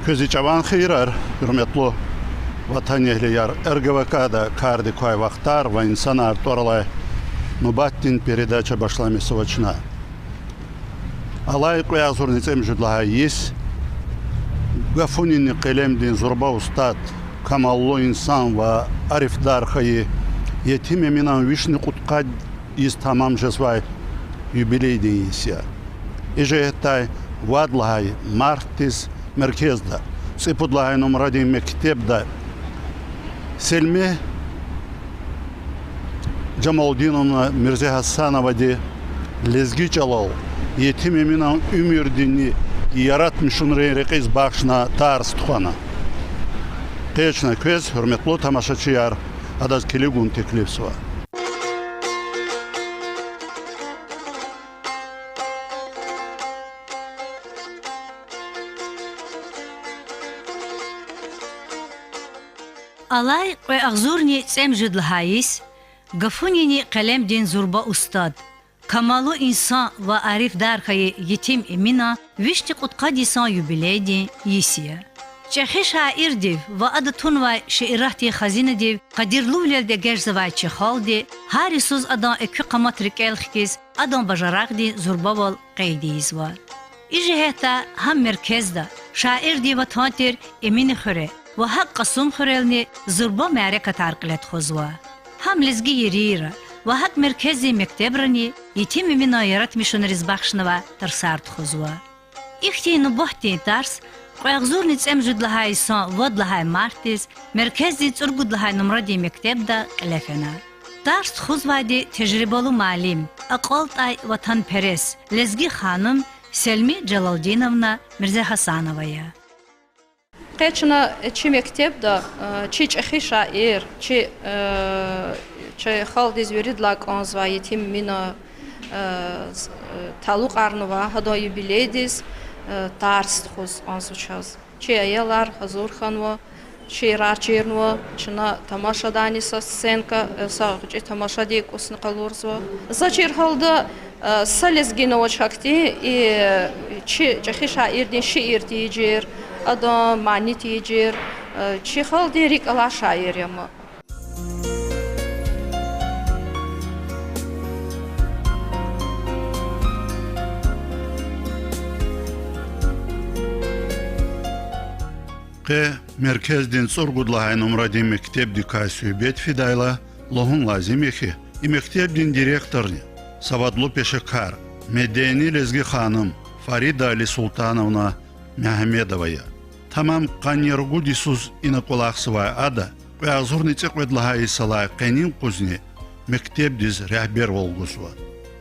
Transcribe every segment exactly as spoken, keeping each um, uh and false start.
Квез и чӀаван хийирар, гьуьрметлу ватанэгьлияр. РГВК-да кардик квай Вахтар ва инсанар тӀвар алай нубатдин передача башламишзава чна. Алай кьве агъзурни цӀемуьжуьд лагьай йис Гафунини къелемдин зурба устад, камаллу инсан ва арифдар хьайи Етим Эминан вишни кьудкъад йис тамам жезвай юбилейдин йис я. И жигьетдай вад лагьай мартдиз меркезда, цӀипуд лагьай нумрадин мектебда Селми Жамалдиновна Мирзегьасановади лезги чӀалал Етим Эминан уьмуьрдини яратмишунрин рекьиз бахшна тарс тухвана. Къе чна квез, гьуьрметлу тамашачияр, адаз килигун теклифзава. Алай кьве агъзурни цӀемуьжуьд лагьай йис Гафунини къелемдин зурба устад, камаллу инсан ва арифдар хьайи Етим Эминан вишни кьудкъад йисан юбилейдин йис я. ЧӀехи шаирдив ва ада тунвай шииратдин хазинадив къадирлувилелди эгечӀзавай чи халкьди гьар йисуз адан экуь къамат рикӀел хкиз, адан бажарагъдин зурбавал къейд ийизва. И жигьетдай гьам меркезда, шаирдин ватан тир Эминхуьре ва гьакӀ Кьасумхуьрелни зурба мярекатар кьиле тухузва. Гьам лезги ерийра ва гьакӀ меркездин мектебрани Етим Эминан яратмишунриз бахшнавай тарсар тухузва. Ихьтин нубатдин тарс кьве агъзурни цӀемуьжуьд лагьай йисан вад лагьай мартдиз меркездин цӀуругуд лагьай нумрадин мектебда кьиле фена. Тарс тухузвайди тежрибалу муаллим, акьалтӀай ватанперес, лезги ханум Селми Жалалдиновна Мирзегьасанова я. Къе чна чи мектебда, э, чи чӀехи шаир, чи, э, чи халкьдиз виридалай кӀанзавай Етим Эмина, э, з-, э, талукьарнавай гьадан юбилейдиз, э, тарс тухуз кӀанзава чаз. Чи аялар гьазур хьанва, шиирар чирнава, чна тамашадайни са сценка, э, са гъвечӀи тамашадин кӀусни къалурзава. За чир гьалда, э, са лезгинавай чахъти, и, э, чи чӀехи шаирдин шиир тийижир, адан мани тийижир, э, чи халкьдин рикӀ алай шаир я ам. Къе меркездин цӀуругуд лагьай нумрадин мектебдикай суьгьбет фидайла, лугьун лазим я хьи, и мектебдин директорни савадлу пешекар, медени лезги ханум Фарида Алисултановна Мегьамедова я. Тамам къанни ругуд йисуз ина кӀвалахзавай ада кьве агъзурни цӀикьвед лагьай йисалай къенин къузни мектебдиз регьбервал гузва.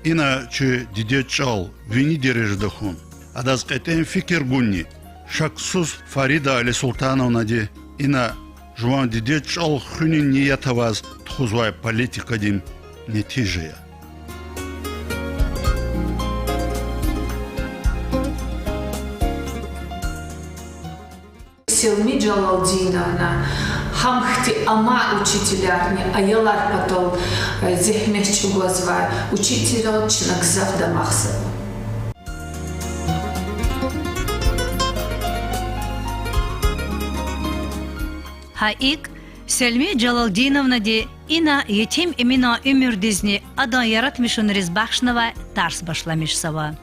Ина чи дидед чӀал вини дережада хьун, адаз кьетӀен фикир гунни, шаксуз Фарида Алисултановнади ина жуван дидед чӀал хуьнин ният аваз тухузвай политикадин нетижа я. Селми Жалалдиновна, гьам хьтин амай учителарни, аялар патал, э, зегьмет чӀугвазвай учителар чна гзаф дамахзава. Гьа икӀ, Селми Жалалдиновнади ина Етим Эминан уьмуьрдизни адан яратмишунриз бахшнавай тарс башламишзава.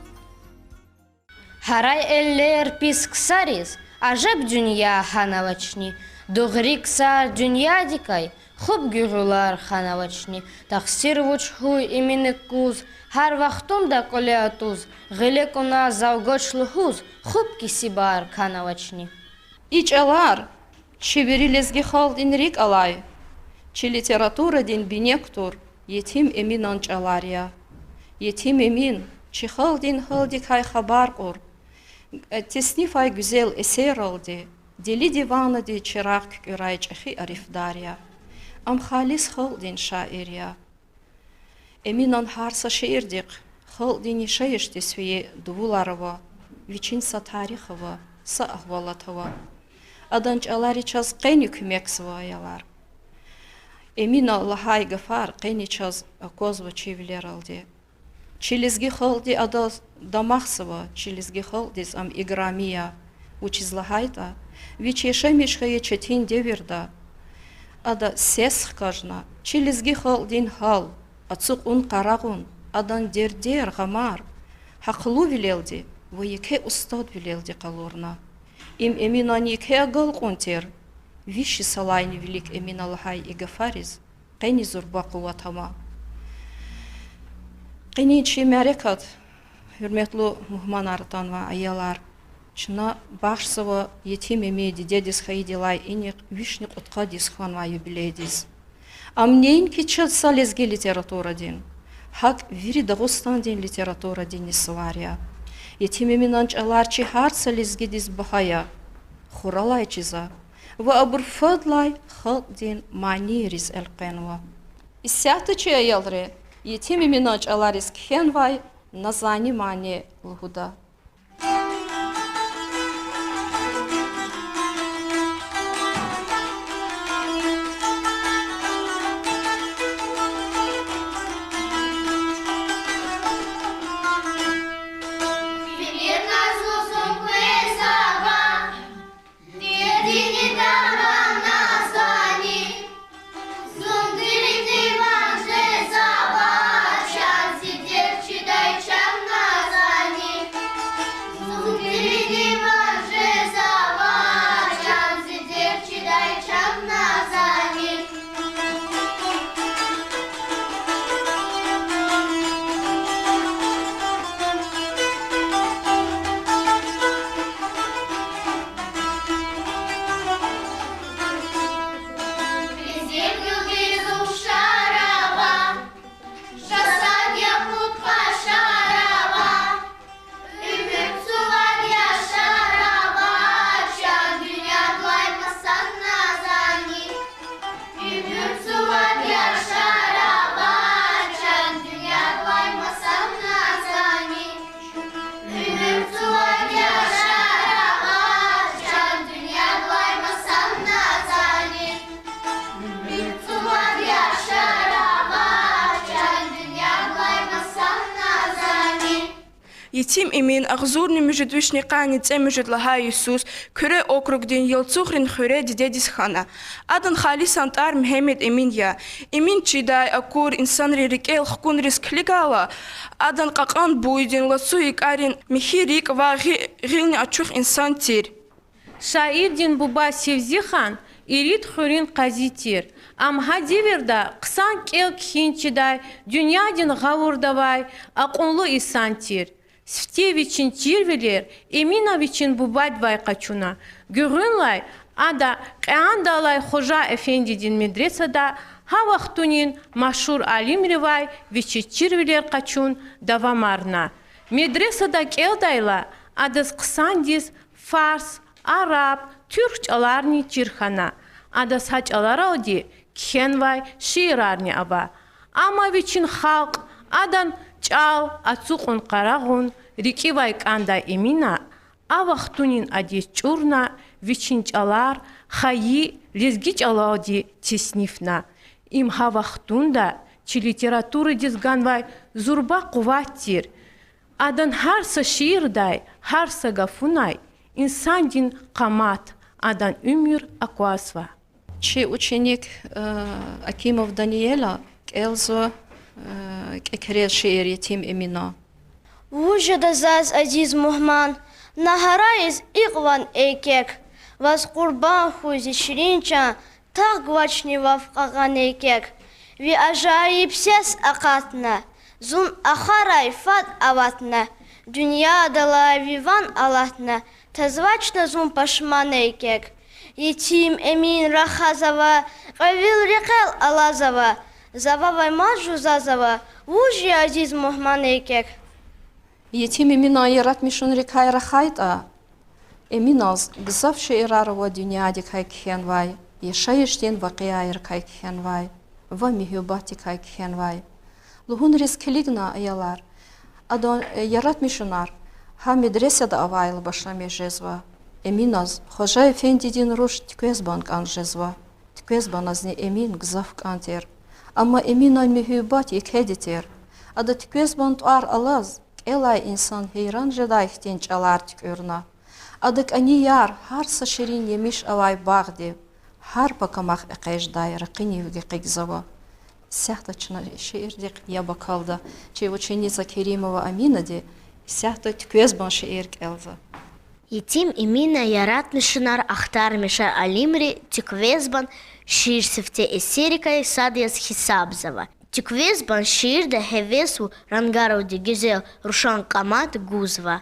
Гьарай эллер пис ксариз ажеб дуьнья гьанавачни, дугъри ксар дуьньядикай хупӀ гуьгъуьлар ханавачни, тахсир вуч хьуй Эминик куз, гьар вахтунда кӀвале атӀуз, гъиле кьуна завгач лугьуз, хупӀ кесибар канавачни. И чӀалар чи вири лезги халкьдин рикӀ алай, чи литературадин бине кутур Етим Эминан чӀалар я. Етим Эмин чи халкьдин гьалдикай хабар кьур, теснифай гуьзел эсерралди, Дели диванади чирагъ куькӀуьрай чӀехи арифдар я. Ам халис халкьдин шаир я. Эминан гьар са шиирдихъ халкьдин яшайишдиз фейи дувулар ава, вичин са тарих ава, са агьвалат ава. Адан чӀалари чаз къени куьмекзава, аялар. Эмина лагьай гафар къени чаз аквазва чи вилералди. Чи лезги халкьди адаз дамахзава, чи лезги халкьдиз ам играми я. Вучиз лагьайтӀа вич яшамиш хьайи четин девирда ада сес хкажна чи лезги халкьдин гьал, ацукьун-къарагъун, адан дердер, гъамар гьахълувилелди ва еке устадвилелди къалурна. Им Эминан еке агалкьун тир, виш йисалайни вилик Эмина лагьай и гафариз къени зурба къуват ама. Къенин чи мярекат, гьуьрметлу мугьманар, атанвай аялар, чна бахшзава Етим Эмин дидедиз хьайидалай инихъ вишни кьудкъад йис хьанвай юбилейдиз. Ам неинки чаз са лезги литературадин, гьакӀ вири Дагъустандин литературадин сувар я. Етим Эминан чӀалар чи гьар са лезгидиз багьа я, хуралай чиза ва абур фадлай халкьдин манийриз элкъвенва. Исятда чи аялри Етим Эминан чӀалариз кхьенвай Назани мани лугьуда. Етим Эмин агъзурни муьжуьд вишни къанни цӀемуьжуьд лагьай йисуз Куьре округдин Елцугърин хуьре дидедиз хьана. Адан халисан тӀвар Мегьамед Эмин я. Эмин чидай акур инсанрин рикӀел хкунриз килигайла, адан кьакьан буйдин, лацу икӀарин михьи рикӀ ва гъи-, гъилни ачух инсан тир. Шаирдин буба Севзихан ирид хуьруьн къази тир. Ам гьа девирда хъсан кӀел-кхьин чидай, дуьньядин гъавурда авай акьунлу инсан тир. Сифте вичин чирвилер Эмина вичин бубадивай къачуна. Гуьгъуьнлай ада Кьяндалай Хужа эфендидин медресада гьа вахтунин машгьур алимривай вичиз чирвилер къачун давамарна. Медресада кӀелдайла, адаз хъсандиз фарс, араб, туьрк чӀаларни чир хьана. Адаз гьа чӀаларалди кхьенвай шиирарни ава. Амма вичин халкь, адан чӀал ацукьун-къарагъун рикӀивай кӀандай Эмина а вахтунин адет чӀурна, вичин чӀалар хайи лезги чӀалалди теснифна. Им гьа вахтунда чи литературадиз ганвай зурба къуват тир. Адан гьар са шиирдай, гьар са гафунай инсандин къамат, адан уьмуьр аквазва. Чи ученик, э, Акимов Даниэла кӀелзава, э, кӀекерез шиир Етим Эмина. Вуж жеда заз, азиз мугьман, на гьарайиз икьван, эй кек, ваз къурбанд хьуй зи ширин чан, тагъ гвачни вав кьакьан, эй кек. Ви ажайиб сес акъатна, зун ахварай фад аватна, дуьньядалай ви ван алатна, тазвачтӀа зун пашман, эй кек. Етим Эмин рахазава, кьве вил рекьел алазава, за вавай мад жузазава, вуж я, азиз мугьман, эй кек. Етим Эминан яратмишунрикай рахайтӀа, Эминаз гзаф шиирар ава дуьньядикай кхьенвай, яшайишдин вакъиайрикай кхьенвай ва муьгьуьббатдикай кхьенвай. Лугьунриз килигна, аялар, адан, э, яратмишунар гьа медресада авайла башламиш жезва. Эминаз Хужа эфендидин руш Туьквезбан кӀан жезва. Туьквезбаназни Эмин гзаф кӀан тир. Амма Эминан муьгьуьббат екеди тир. Ада Туьквезбан тӀвар алаз, кӀелай инсан гьейран жедай хьтин чӀалар туькӀуьрна. Ада кӀани яр, гьар са ширин емиш авай багъдив, гьар пакамахъ экъечӀдай ракъинив гекъигзава. Исятда чна шиирдихъ яб акалда, чи ученица Керимова Аминади исятда Туьквезбан шиир кӀелзава. Етим Эмина яратмишунар, ахтармишар алимри Туьквезбан шиир сифте эсеррикай сад яз гьисабзава. Туьквезбан шиирда гьевесву рангаралди гуьзел рушан кьамат гузва.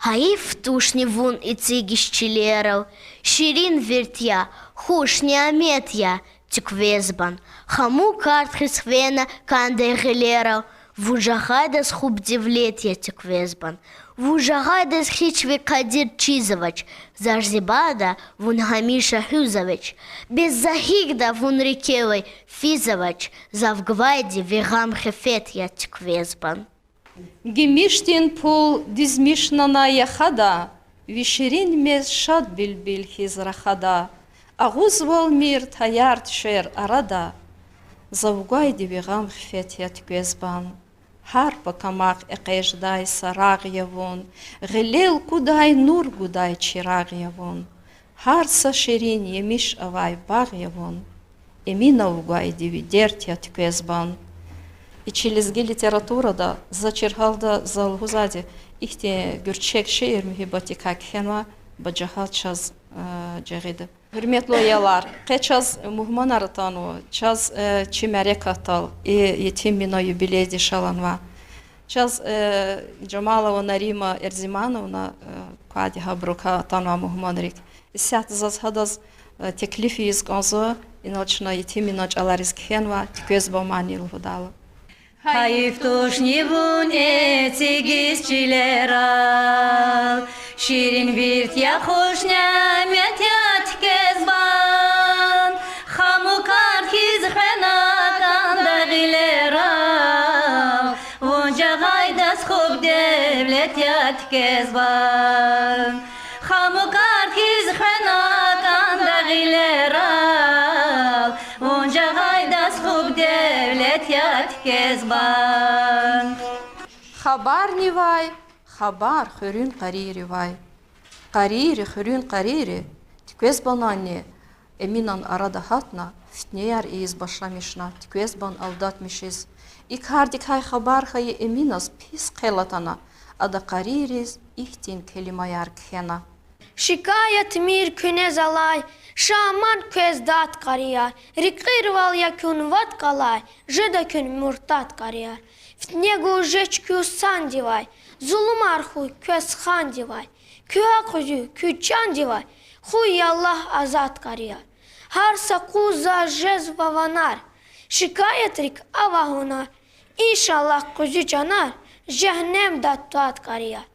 Гьайиф тушни вун эцигиз чилерал, ширин вирт я, хуш нямет я, Туьквезбан. Хаму кард хьиз хвена кӀандай гъилерал, вун жагъайдаз хупӀ девлет я, Туьквезбан. Вун жагъайдаз гьич ви къадир чизвач, заз зи бада вун гьамиша гьуьлзавач. Бес за гьикӀ да вун рикӀелай физвач, зав гвайди ви гъам-хифет я, Туьквезбан. Гимишдин пул дизмишна на яхада, ви ширин мез шад билбил хьиз рахада, агъузвалмир таяр-туьшер арада, зав гвайди ви гъам-хифет я, Туьквезбан. Гьар пакамахъ экъечӀдай са рагъ я вун, гъилел кудай нур гудай чирагъ я вун. Гьар са ширин емиш авай багъ я вун, Эминав гвайди ви дерт я, Туьквезбан. И чи лезги литературада за чир гьалда за лугьузвайди, ихьтин гуьрчег шиир муьгьуьббатдикай кхьенва, бажагьат чаз, э, жагъида. Гьуьрметлу аялар, къе чаз мугьманар атанва, чаз, э, чи мярекатдал, и Етим Эминан юбилейдин шаланвай. Чаз, э, Жамалова Нарима Эрзимановна, э, квайди гьабурукай атанвай мугьманрик. Исятда заз гьадаз, э, теклиф ийиз кӀанзава, инал чна Етим Эминан чӀалариз кхьенвай Туьквезбан мани лугьудайла. Гьайиф тушни вун эцигиз чилерал, ширин вирт я, хуш нямет я, Туьквезбан. Хаму кард хьиз хвена кӀандай гъилерал, вун жагъайдаз хупӀ девлет я, Туьквезбан. Хаму кард хьиз хвена кӀандай гъилерал, вун жагъайдаз хупӀ девлет я, Туьквезбан. Хабарнивай, хабар хуьруьн къарийривай. Къарийри, хуьруьн къарийри, Туьквезбананни Эминан арада гьатна, фитнеяр ийиз башламишна, Туьквезбан алдатмишиз. И кардикай хабар хьайи Эминаз пис хъел атана, ада къарийриз ихьтин келимаяр кхьена. Шикаятмир куьне залай, шаман квез дад къарияр, рекьирвал я куьн вад кӀалай, жеда куьн муртад къарияр. Фитне гуз жеч куь сандивай, зулумар хьуй квез хандивай, куь гьахъ куьзуь куь чандивай, хьуй я лагь азад къарияр. Гьар са къуз заз жезва ванар, шикаятрик ава гьунар, иншаллагь, къуьзуь чанар жегьеннемда твад къарияр.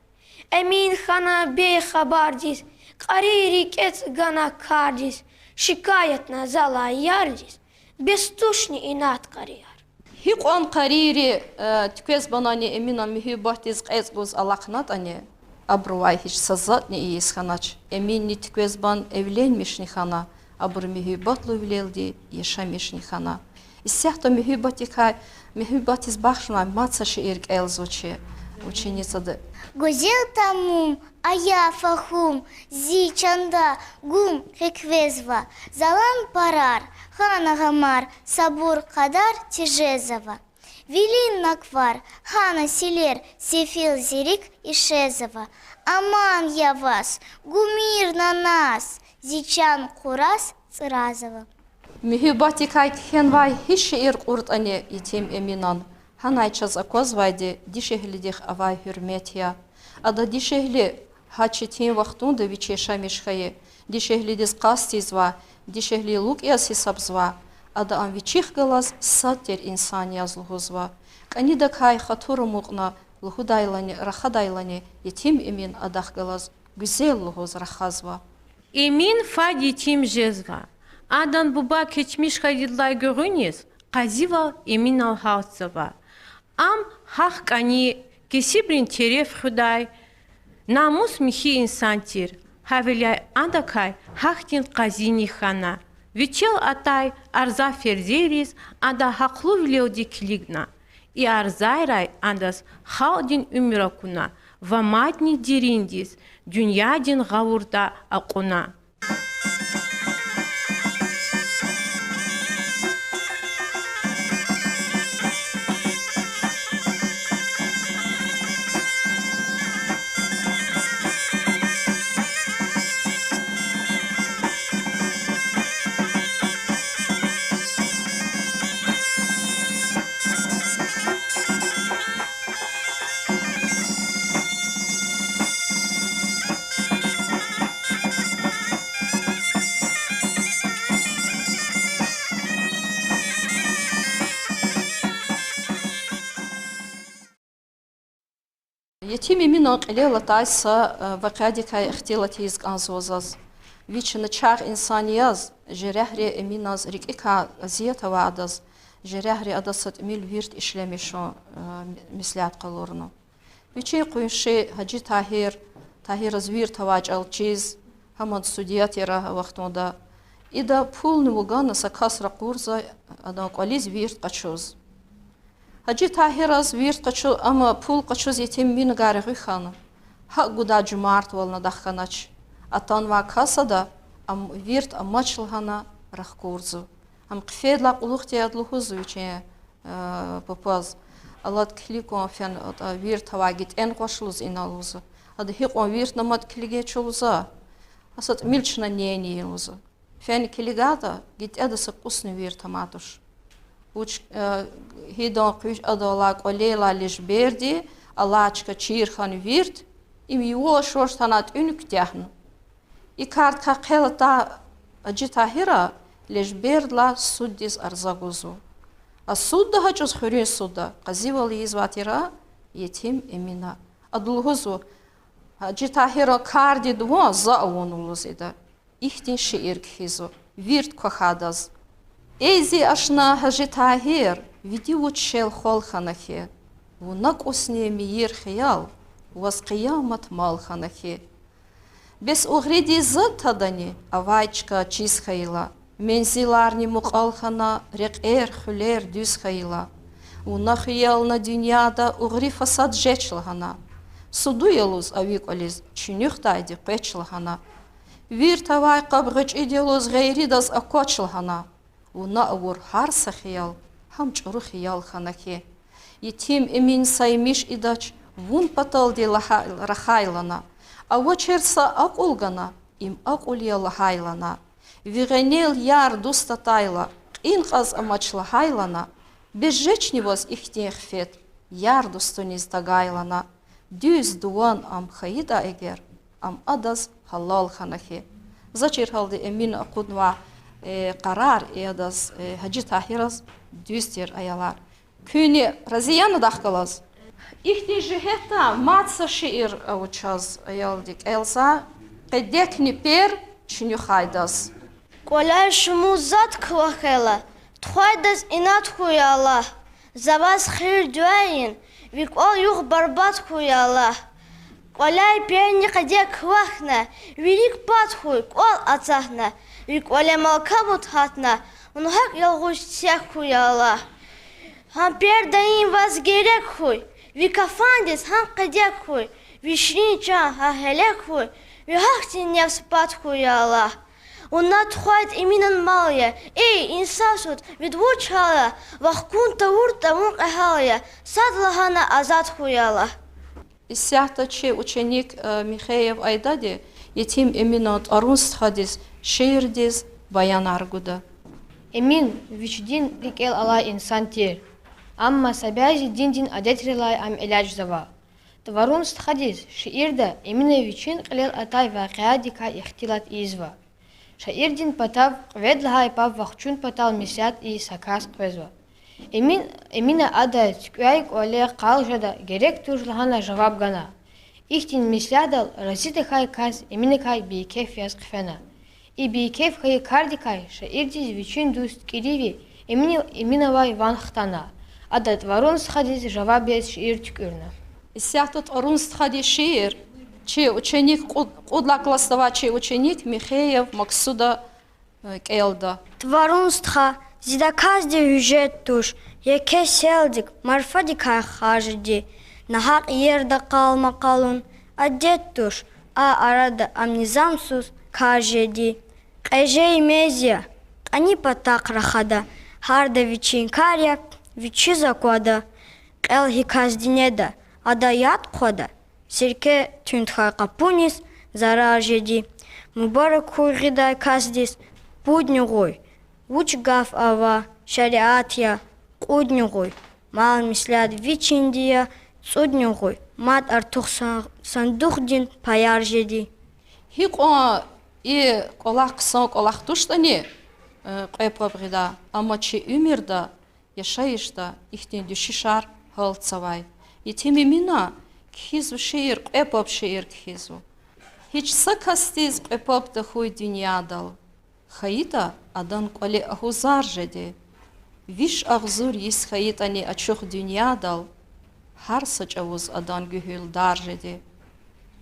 Эмин хьана бейхабардиз, къарийри кӀецӀ гана кардиз, шикаятна залай ярдиз, бес тушни инад къарияр. Гьикьван къарийри, э, Туьквезбананни Эминан муьгьуьббатдиз кьецӀ гуз алахънатӀани, абурувай гьич са затӀни ийиз хьанач. Эминни Туьквезбан эвленмишни хьана, абуру муьгьуьббатлувилелди яшамишни хьана. Исятда муьгьуьббатдикай, муьгьуьббатдиз бахшнавай мад са шиир кӀелзава чи ученицади. Гуьзел тамум, ая фагьум, зи чанда гум къекъвезва, залан парар хьана, гъамар сабур кьадар тежезава. Вилин наквар хьана, силер сефил зи рикӀ ишезава. Аман я ваз, гумир на наз, зи чан къураз цӀразава. Муьгьуьббатдикай кхьенвай гьи шиир кьуртӀани Етим Эминан, гьанай чаз аквазвайди дишегьлидихъ авай гьуьрмет я. Ада дишегьли гьа четин вахтунда вич яшамиш хьайи, дишегьлидиз къаст ийизвай, дишегьли лукӀ яз гьисабзавай, ада ам вичихъ галаз сад тир инсан яз лугьузва. КӀанидакай хатур амукьна лугьудайлани, рахадайлани, Етим Эмин адахъ галаз гуьзел лугьуз рахазва. Эмин фад етим жезва. Адан буба кечмиш хьайидалай гуьгъуьниз къазивал Эминал гьалтзава. Ам гьахъ кӀани, кесибрин тереф хуьдай, намус михьи инсан тир. Гьавиляй адакай гьахьтин къазини хьана. Вичел атай арза-ферзейриз ада гьахълувилелди килигна. И арзайрай адаз халкьдин уьмуьр акуна, ва мадни дериндиз дуьньядин гъавурда акьуна. Етим Эминан кьилел атай са, э, вакъиадикай ихтилат ийиз кӀанзава заз. Вич начагъ инсан яз, жерягьри Эминаз рикӀикай азият авай адаз, жерягьри адаз са тӀимил вирт ишлемишун, э, меслят къалурна. Вичин къунши Гьажи Тагьир, Тагьираз вирт авай чӀал чиз, гьамни судья тир а вахтунда. Ида пулни вугана са кас ракъурзава адан кӀвализ вирт къачуз. Гьажи Тагьираз вирт къачу-, амма пул къачуз Етим Эминагай регъуь хьана. ГьакӀ гудай жумартвални адахъ хьанач. Атанвай кас ада, ам вирт амач лагьана рахкурзава. Ам хъфейдалай кьулухъди ада лугьузва вичин, э, папаз: алад килиг кван фена, атӀа вирт авай гитӀен къваш лугьузва инал лугьузва. Ада гьикьван виртни мад килигин чун лугьузва. Са тӀимил чна нени я лугьузва. Фена килигайтӀа, гитӀеда са кӀусни вирт амай туш. Вуч, э, гьидан къуьш адалай кӀвалелай лежберди алай чка чир хьана вирт, им юваш-юваш атана тӀуьн куьтягьна. И кардикай хъел атай Гьажи Тагьира лежбердилай суддиз арза гузва. А судда гьа чӀавуз, хуьруьн судда, къазивал ийизвай тир Етим Эмина. Ада лугьузва: Гьажи Тагьиран кардин дуван за авунва лугьуз ида. Ихьтин шиир кхьизва: Вирт квахьайдаз. Эй зи ашна Гьажи Тагьир, види вуч шел-хвал хьана хьи, вуна кӀусни мийир хиял, ваз къиямат мал хьана хьи. Бес угъридиз зад тадани авай чка чиз хьайила, мензиларни мукьвал хьана, рекьер-хуьлер дуьз хьайила. Вуна хвеялна дуьньяда угъри-фасад жеч лагьана, суду я лугьуз а ви кӀвализ чуьнуьхдайди къвеч лагьана. Вирт авай къаб гъвечӀиди я лугьуз гъейридаз аквач лагьана. Вуна авур гьар са хиял гьам чӀуру хиял хьана хьи. Етим Эмин са емиш идач, вун паталди лагьа-, рахайлана. Авачир са акьул гана, им акьул я лагьайлана. Ви гъенел яр-дуст атайла, кьин кьаз амач лагьайлана. Бес жечни ваз ихьтин хифет, яр-дустуниз тагайлана. Дуьз дуван ам хьайитӀа эгер, ам адаз гьалал хьана хьи. За чир гьалди Эмина акъуднавай, э, къарар и адаз, э, Гьажи Тагьираз дуьз тир, аялар. Куьнни рази яни адахъ галаз? Ихьтин жигьетдай мад са шиир ава чаз, аялди, кӀелзава: Къедекни пер чуьнуьхайдаз. КӀваляй шумуд затӀ квахьайла, тухвайдаз инад хьуй, я Аллагь. За ваз хийир-дуьа ийин, ви кӀвал югъ-барбатӀ хьуй, я Аллагь. КӀваляй перни къедек квахьна, ви рикӀ пад хьуй, кӀвал ацахьна, ви кӀвале малкабуд гьатна, вун гьакӀ ялгъуз тек хьуй, я Аллагь. Гьам пер даим ваз герек хьуй, ви кафандиз гьам къедек хьуй, ви ширин чан гьа гьелек хьуй, ви гьахьтин нефс пад хьуй, я Аллагь. Вуна тухвайди Эминан мал я, эй, инсафсуз, вид вуч гьал я, вахкун тавуртӀа, вун кьегьал я, садлагьана азад хьуй, я Аллагь. Исятда чи ученик, э, Михеев Айдади Етим Эминан тӀварун стхадиз шиирдиз баянар гуда. Эмин вич дин рикӀел алай инсан тир, амма са бязи диндин адетрилай ам элячӀзава. ТӀварун стхадиз шиирда Эмина вичин кьилел атай вакъиадикай ихтилат ийизва. Шаирдин патав кьвед лагьай паб вахчун патал меслят ийиз са кас къвезва. Эмин, Эмина адаз туькӀвей кӀвале къал жеда, герек туш лагьана жаваб гана. Ихьтин меслятдал рази тахьай кас Эминакай бейкеф яз хъфена. И бейкеф хьайи кардикай шаирдиз вичин дуст КӀириви Эмин-, Эминавай ван хтана. Ада тӀварун стхадиз жаваб яз шиир туькӀуьрна. Исятда тӀварун стхадин шиир чи ученик, кьуд-, кьуд лагьай классда авай чи ученик Михеев Максуда, э, кӀелда. ТӀварун стха, зи даказ ди гьуьжет туш, еке селдик, марфадикай хар жеди. Нагьакь иерда къал-макъалун адет туш, а арада ам низамсуз кар жеди. Кьеже мез я, кьани патахъ рахада, гьарда вичин кар я, вичиз аквада. Кьел гьи касди неда, ада яд хъвада, сирке туьнтхай къапуниз зарар жеди. Мубарак хьуй гъидай касдиз пудни гъуй, вуч гаф ава, шариат я, кьудни гъуй, мал-меслят вичинди я, цӀудни гъуй, мад артух сан-, сандухдин паяр жеди. Гьикьван и кӀвалах хъсан кӀвалах туштӀани, э, кьве паб гъида, амма чи уьмуьрда, яшайишда ихьтин дуьшуьшар гьалтзавай. Етим Эмина кхьизва шиир, кьве паб шиир кхьизва. Гьич са касдиз кьве паб тахьуй дуьньядал, хьайитӀа, адан кӀвале агьузар жеди. Виш агъзур йис хьайитӀани ачух дуьньядал, гьар са чӀавуз адан гуьгьуьлдар жеди.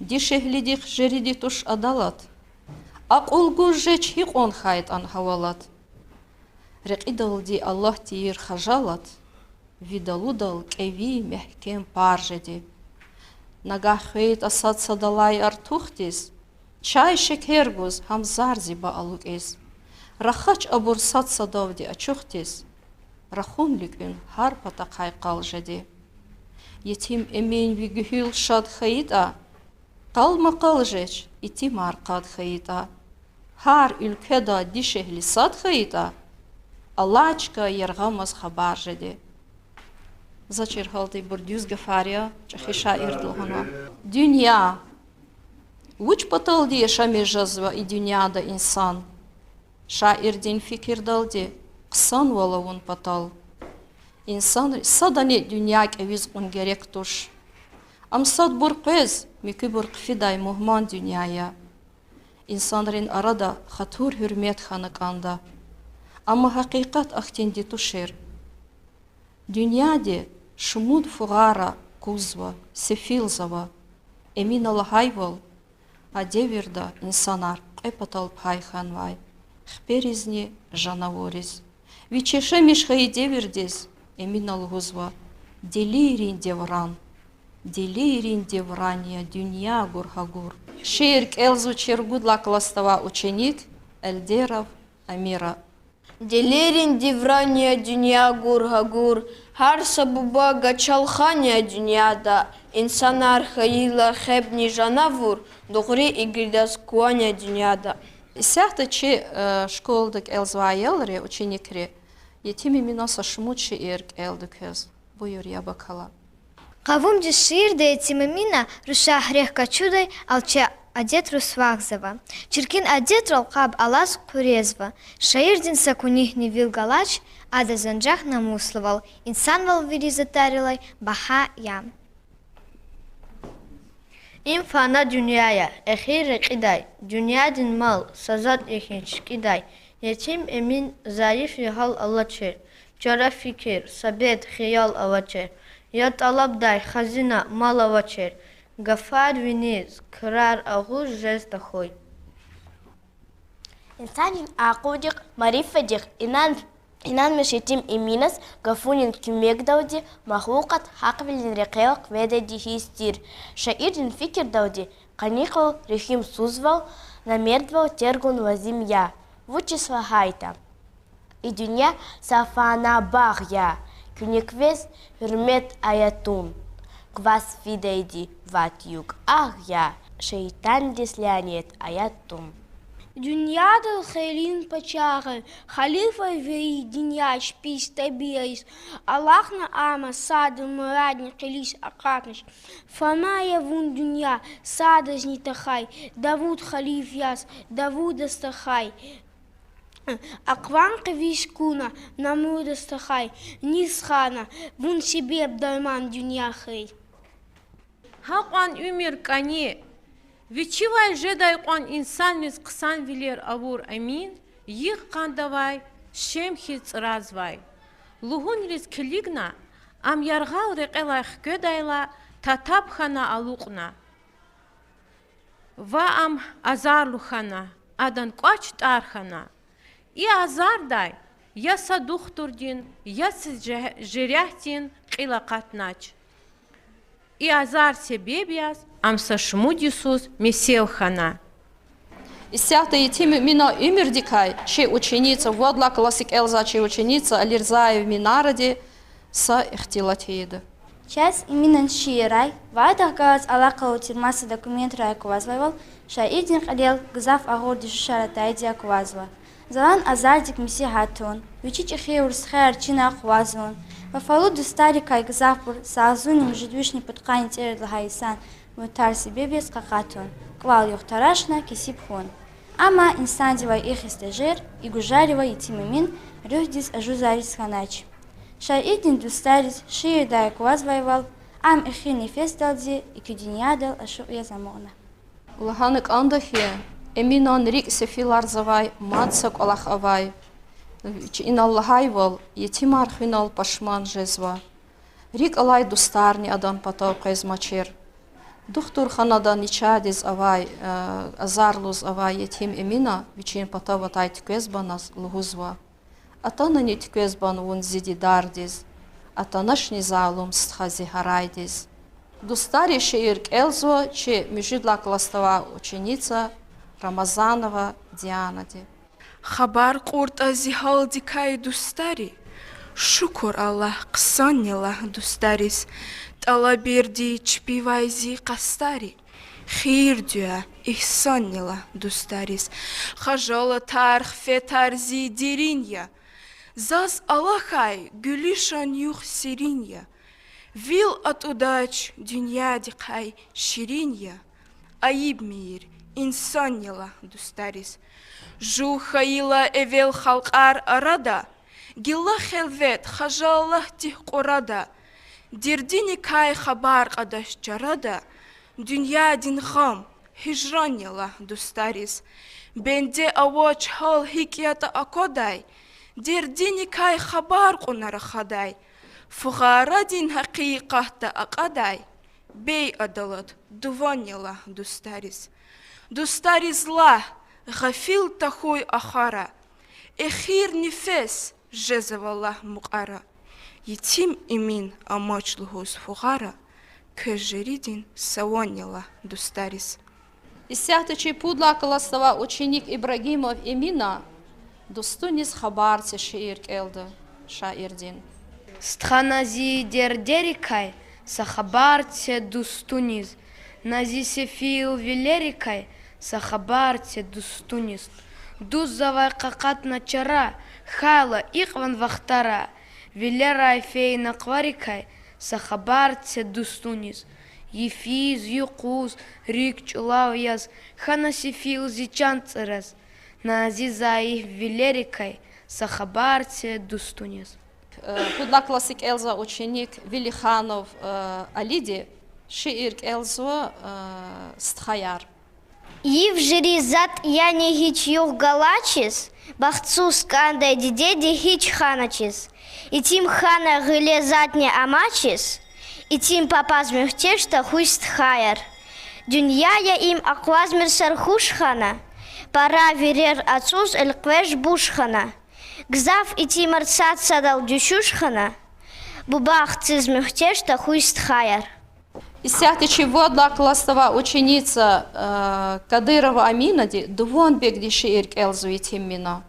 Дишегьлидихъ жериди туш адалат, акьул гуз жеч гьикьван хьайтӀан гьавалат. Рекьидалди Аллагь тийир хажалат, ви далудал кӀеви мягькем пар жеди. Нагагь хвейитӀа сад-садалай артухдиз, чай-шекер гуз гьам зар зи ба алукӀиз. Рахач абур сад-садавди ачухдиз, рахун луькӀуьн гьар патахъай къал жеди. Етим Эмин, ви гуьгьуьл шад хьайитӀа, къал-макъал жеч, итимар къад хьайитӀа, гьар уьлкведа дишегьли сад хьайитӀа, алай чка яргъамаз хабар жеди. За чир гьалда, ибур дуьз гафар я, чӀехи шаирди лагьанва. Дуьнья, вуч паталди яшамиш жезва и дуьньяда инсан? Шаирдин фикирдалди, хъсанвал авун патал. Инсанри садани дуьнья кӀевиз кьун герек туш. Ам садбур къвез, муькуьбур хъфидай мугьман дуьнья я. Инсанрин арада хатур-гьуьрмет хьана кӀанда. Амма гьакъикъат ахьтинди тушир. Дуьньяди шумуд фугъара кузва, сефилзава. Эмина лагьайвал, а девирда инсанар кьве патал пай хьанвай: хиперизни жанавурриз. Вич яшамиш хьайи девирдиз Эмина лугьузва: делийрин девран, делийрин девран я дуьнья гур-гьагур. Шиир кӀелзава чи ругуд лагьай классда авай ученик Эльдеров Амира. Делийрин девран я дуьнья гур-гьагур, гьар са буба гачалхан я дуьньяда, инсанар хьайила хебни жанавур, дугъри игридаз кван я дуьньяда. Исятда чи, э, школада кӀелзавай аялри, ученикри Етим Эминан са шумуд шиир кӀелда квез. Буюр, яб акала. Къавумдиз шиирда Етим Эмина рушар гьерек къачудай алча адетрал свагъзава. Чиркин адетрал къаб алаз къуьрезва. Шаирдин са куьнихни вил галач, адаз анжах намуслувал, инсанвал вири затӀарилай багьа я. Им фана дуьнья я, эхир рекьидай, дуьньядин мал са затӀ я хьи чкӀидай. Етим Эмин зайиф я, гьал алачир, чара фикир, са бед хиял авачир. Я тӀалабдай хазина, мал авачир, гафар виниз, крар агъуз жез тахьуй. Инсанрин акьулдихъ, марифатдихъ инан-, инанмиш Етим Эминаз гафунин куьмекдалди махлукьат гьахъвилин рекьел къведайди хьиз тир. Шаирдин фикирдалди, къанни кьван регьимсузвал, намердвал тергун лазим я. Вучиз лагьайтӀа и дуьнья са фана багъ я, куьне квез гьуьрмет ая тун, кваз фидайди вад-юкь агъ я, шейтӀандиз лянет ая тун. Дуьньядал хийирлин пачагьвал, халифа вири дуьньяда пис табиатдиз алахъна ама, сада мурадни кьилиз акъатнач. Фана я вун, дуьнья, садазни тахьай, Давуд халиф яз, Давудаз тахьай. Акьван къвез куна, Намрудаз тахьай, низ хана, вун себеб дарман дуьнья хьайи. Гьакьван уьмуьр кӀани, вичивай жедай кьван инсанриз хъсанвилер авур Эмин йикъ къандавай шем хьиз цӀразвай. Лугьунриз килигна, ам яргъал рекьелай хкведайла, татаб хьана алукьна. Ва ам азарлу хьана, адан кӀвач тӀар хьана. И азардай я са духтурдин, я са же-, жерягьдин кьил акъатнач. И азар себеб яз ам са шумуд йисуз месел хьана. Исятда Етим Эминан уьмуьрдикай чи ученица, вад лагьай класс кӀелзавай чи ученица Алирзаева Минаради са ихтилат ийида. Чаз Эминан шииррай ва адахъ галаз алакъа авай тир маса документрай аквазвайвал, шаирдин кьилел гзаф агъурдин шушар атайди аквазва. Залан азардик месигьат тун, вичи чӀехи авур стхаяр чина акъвазун, вафалу дустарикай гзафбур са агъзурни муьжуьд вишни пудкъанни цӀерид лагьай йисан Муьтар себеб яз къакъатун, кӀвал-югъ тарашна кесиб хьун. Амма инсандивай и хестежер, и гужаривай Етим Эмин руьгьдиз ажузариз хьанач. Шаирдин дустариз шиирдай аквазвайвал, ам эхир нефесдалди икьи дуьньядал ашукь яз амукьна. Лагьана кӀанда хьи, Эминан рикӀ сефиларзавай, мад са кӀвалах авай. Вичи инал лагьайвал, етимар хуьнал пашман жезва. РикӀ алай дустарни адан патав къвезмачир. Духтурханада начагъдиз авай, э, азар лугьуз авай Етим Эмина вичин патав атай туквезбаназ лугьузва: атанани туквезбан вун зи дидардиз, атаначни залум стха зи гьарайдиз. Дустари шиир кӀелзава чи муьжуьд лагьай классда авай ученица Рамазанова Дианади. Хабар кьуртӀа зи гьалдикай, дустари, шукур Аллагь, хъсанни я лагь дустариз. ТӀалабирди чпивай зи къастари, хийир-дуьа, игьсанни я лагь дустариз. Хажалатар, хифетар зи дерин я, заз алахьай гуьлуьшан югъ серин я. Вил атӀудач дуьньядихъай ширин я, айиб мийир, инсанни я лагь дустариз. Жув хьайила эвел халкьар арада, гила хелвет хажалатдихъ кьурада, дердиникай хабар кьадач чарада, дуьньядин гъам, гьижранни я лагь дустариз. Бенде авач гьал гьикӀ ятӀа аквадай, дердиникай хабар кьуна рахадай, фугъарадин гьакъикъатда акьадай, бейадалат дуванни я лагь дустариз. Дустариз лагь, гъафил тахьуй ахвара, эхир нефес жезва лагь мукьвара. Етим Эмин амач лугьуз фугъара, квез жеридин саванни я лагь дустариз. Исятда чи пуд лагьай классда авай ученик Ибрагимов Эмина Дустуниз хабар це шиир кӀелда шаирдин. Стха, на зи дердерикай са хабар це дустуниз, на зи сефил вилерикай са хабар це дустуниз. Дуст завай къакъатна чара, хьайила икьван вахтара, вилерай фейи накъварикай са хабар це дустуниз. Йифиз, юкъуз, рикӀ чӀулав яз хьана сефил зи чан цӀраз, на зи зайиф вилерикай са хабар це дустуниз. Э, пуд лагьай класс кӀелзавай ученик Велиханов, э, Алиди шиир кӀелзава, э, Стхаяр. Йиф жири затӀ яни гьич югъ галачиз, бахтсуз кӀандай дидеди гьич ханачиз. Итим хьана гъиле затӀни амачиз, итим папаз муьгьтеж тахьуй стхаяр. Дуьнья я им акъвазмир сархуш хьана, пара вирер ацӀуз элкъвеж буш хьана. Гзаф итимар сад-садал дуьшуьш хьана, буба ахциз муьгьтеж тахьуй стхаяр. Исятда чи вад лагьай классда авай ученица, э, Кадырова Аминади Дуванбегдин шиир кӀелзава Етим Эмина.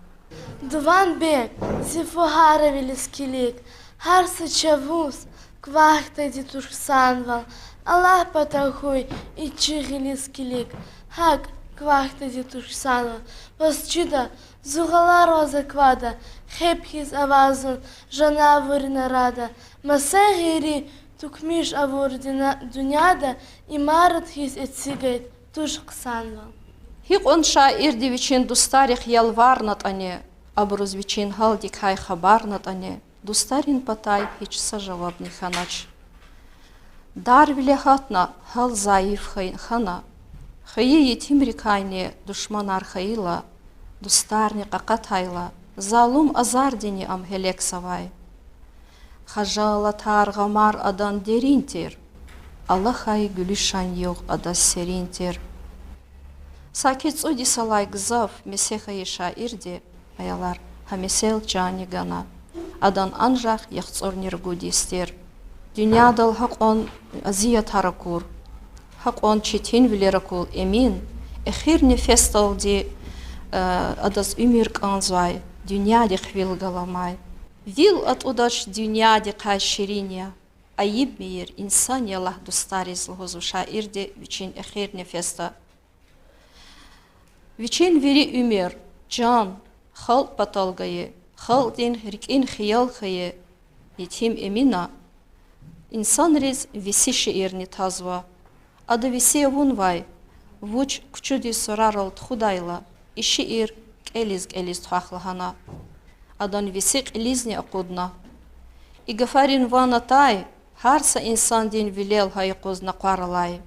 Дуванбег, зи фу гьар вилиз килиг, гьар са чӀавуз квахьдайди туш хъсанвал, Аллагь патахъ хьуй и чи гъилиз килиг, гьакӀ квахьдайди туш хъсанвал. Ваз чида, зугъалар ваз аквада, хеб хьиз аваз зун жанавуррин арада, маса гъейри тукӀмиш авур дуьня-, дуьньяда имарат хьиз эцигайди туш хъсанвал. Гьикьван шаирди вичин дустарихъ ялварнатӀани, абуруз вичин гьалдикай хабарнатӀани, дустарин патай гьич са жавабни хьанач. Дарвиле гьатна, гьал зайиф хьай-, хьана, хвейи етимрикайни душманар хьайила, дустарни къакъатайла, залум азардини ам гьелекзавай. Хажалатар, гъамар адан дерин тир, алахьай гуьлуьшан югъ адаз серин тир. Саки цӀуд йисалай гзаф месе хьайи шаирди, аялар, гьа месел чанни гана, адан анжах яхцӀурни ругуд йис тир. Дуьньядал гьакьван азиятар акур, гьакьван четинвилер акур Эмин, эхир нефесдалди, э, адаз уьмуьр кӀанзавай, дуьньядихъ вил галамай. Вил атӀудач дуьньядикай ширин я, айиб мийир инсан я лагь дустариз, лугьузва шаирди вичин эхир нефесда. Вичин вири уьмуьр, чан халкь патал гайи, халкьдин рикӀин хиял хьайи етим Эмина инсанриз веси шиирни тазва. Ада веси авунвай, вуч кучудин сурарал тухудайла, и шиир кӀелиз-кӀелиз твах лагьана. Адан веси кьилизни акъудна. И гафарин ван атай гьар са инсандин вилел гьа юкъуз накъвар алай.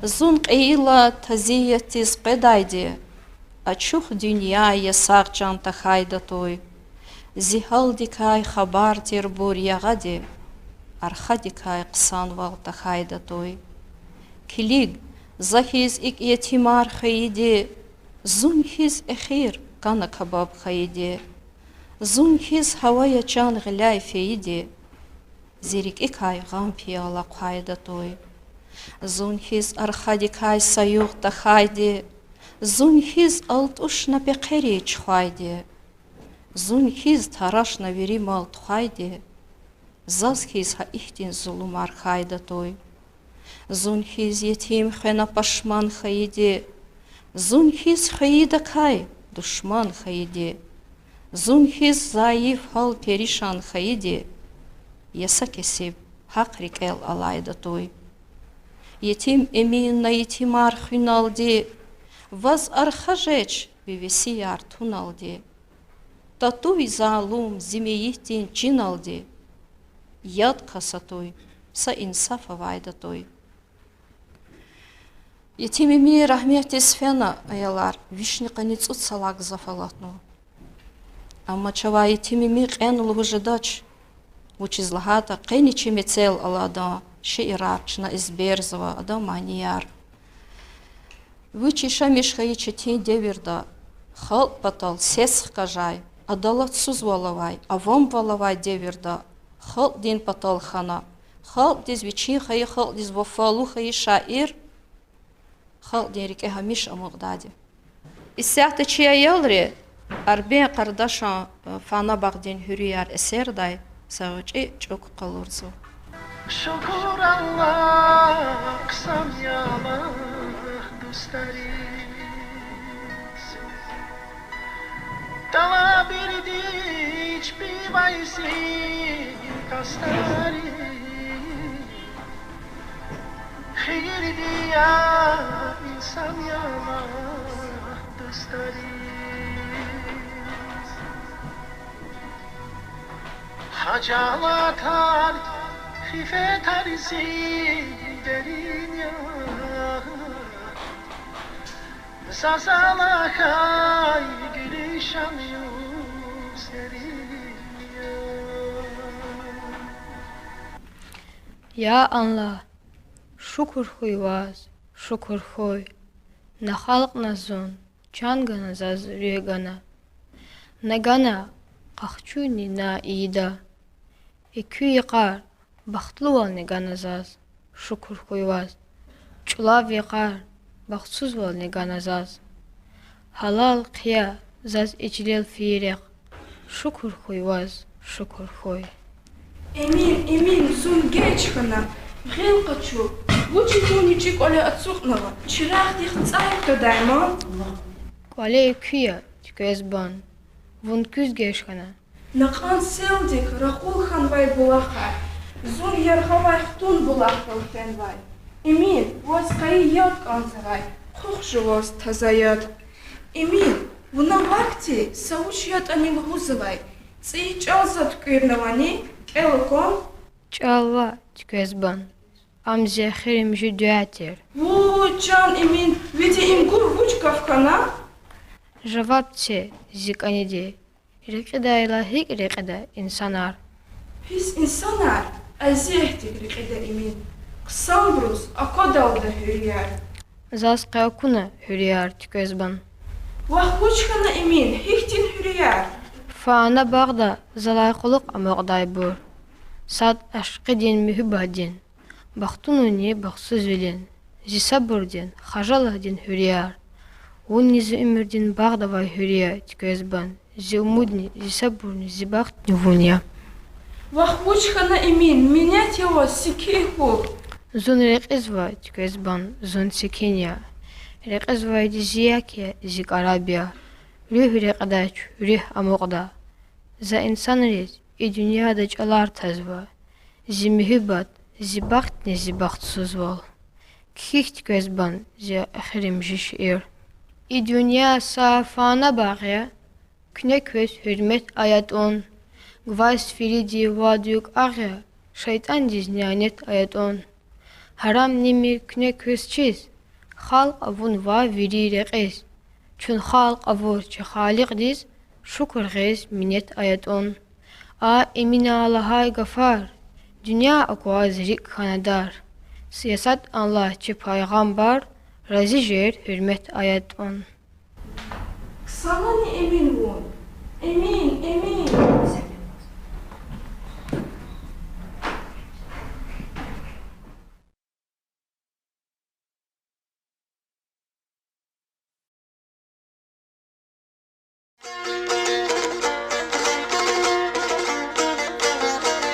Зун кьейила тазиятдиз къведайди, ачух дуьнья я, сагъ чан тахьайда туй. Зи гьалдикай хабар тирбур ягъади, архадикай хъсанвал тахьайда туй. Килиг, за хьиз икӀ етимар хвейиди, зун хьиз эхир кана кабаб хайиди, зун хьиз гьава я чан гъиляй фейиди, зи рикӀикай гъам пияла хъвайда туй. Зун хьиз архадикай са югъ тахьайди, зун хьиз алтӀушна пехъери чухвайди, зун хьиз тарашна вири мал тухвайди, заз хьиз гьа ихьтин зулумар хьайда туй. Зун хьиз етим хвена пашман хьайиди, зун хьиз хвейидакай душман хьайиди, зун хьиз зайиф, гьал перишан хьайиди, я са кесиб гьахъ рикӀел алайда туй. Етим Эмин на етимар хуьналди, ваз арха жеч ви весияр туналди. Татуй залум зи мейитдин чиналди, яд кас атуй, са инсаф авайда туй. Етим Эмин рагьметдиз фена, аялар, вишни къанни цӀуд йисалай гзаф алатнава. Амма чавай Етим Эмин кьена лугьуз жедач, вучиз лагьайтӀа къени чи мецел ала адан шиирар, чна эзберзава адан манияр. Вич яшамиш хьайи четин девирда, халкь патал сес хкажай, адалатсузвал авай, авамвал авай девирда, халкьдин патал хьана, халкьдиз вичин хайи, халкьдиз вафалу хьайи шаир халкьдин рикӀе гьамиша амукьдайди. Исятда чи аялри Арбен Къардашан, э, Фана багъдин гьуьруьяр эсердай са гъвечӀи чӀук къалурзава. Шукур Аллагь, хъсан я лагь дустариз. ТӀалабирди чпивай зи къастариз. Хийирди я, инсан я лагь дустариз. Хажалатар, хифетар зи дерин я. Заз алахьай гуьлуьшан юзерин я. Я Аллагь, шукур хьуй ваз, шукур хьуй. На халкьна зун, чан гана заз, руьгь гана. На гана къахчуни, на ийида. Экуь йикъар, бахтлувални гана заз, шукур хьуй ваз. ЧӀулав йикъар, бахтсузвални гана заз. Гьалал хъия заз и чилел фейи рехъ, шукур хьуй ваз, шукур хьуй. Эмин, Эмин, зун геж хьана, гъил къачу, вучиз вун вичин кӀвале ацукьнава, чирагъдихъ цӀай кутадай ман? КӀвале экуь я, Туьквезбан, вун куьз геж хьана? Накьан селдик ракъул хьанвай булахар, зун яргъавай хтун булахдал фенвай. Эмин, ваз къайи яд кӀанзавай, хъухъ жуваз таза яд. Эмин, вуна вахъти са вуч ятӀани лугьузвай, цӀийи чӀал за туькӀуьрнавани, кӀел акван? ЧӀал ваъ, Туьквезбан, ам зи эхиримжи дуьа тир. Вуй, чан Эмин, види им гур вуч гаф хьана? Жаваб це зи кӀаниди, рекьидайла гьикӀ рекьида инсанар? Пис инсанар азиятдик рекьида, Эмин. Хъсанбуруз аквадалда гьуьряр. Заз къе акуна гьуьряр, Туьквезбан. Вахъ вуч хьана, Эмин, гьихьтин гьуьряр? Фана багъда залай кьулухъ амукьдайбур. Сад ашкъидин, муьгьуьббатдин, бахтунунни бахтсузвилин, зи сабурдин, хажалатдин гьуьряр. Вунни зи уьмуьрдин багъда авай гьуьря, Тиквезбан, зи умудни, зи сабурни, зи бахтни вун я. Вах, вуч хьана, Эмин, минет я ваз, секин хьухь. Зун рекьизва, Тиквезбан, зун секин я. Рекьизвайди зи як я, зи кӀараб я. Руьгь рекьидач, руьгь амукьда. За инсанриз и дуьньяда чӀалар тазва: зи муьгьуьббат, зи бахтни зи бахтсузвал. Кхьихь, Тиквезбан, зи эхиримжи шиир. И дуьнья са фана багъ я, куьне квез гьуьрмет ая тӀун. Гваз фириди вад-вук агъ я, шейтӀандиз нянет ая тӀун. Гьарам немир куьне квез чиз, халкь авунва вири рекьиз. Чун халкь авур чи Халикьдиз шукур гъиз, минет ая тӀун. А Эмина лагьай гафар дуьнья акваз рикӀ хьана дар. Са ясад Аллагь чи пайгъамбар, рази жер, гьуьрмет ая тӀун. Ксанани Эмин вун? Эмин,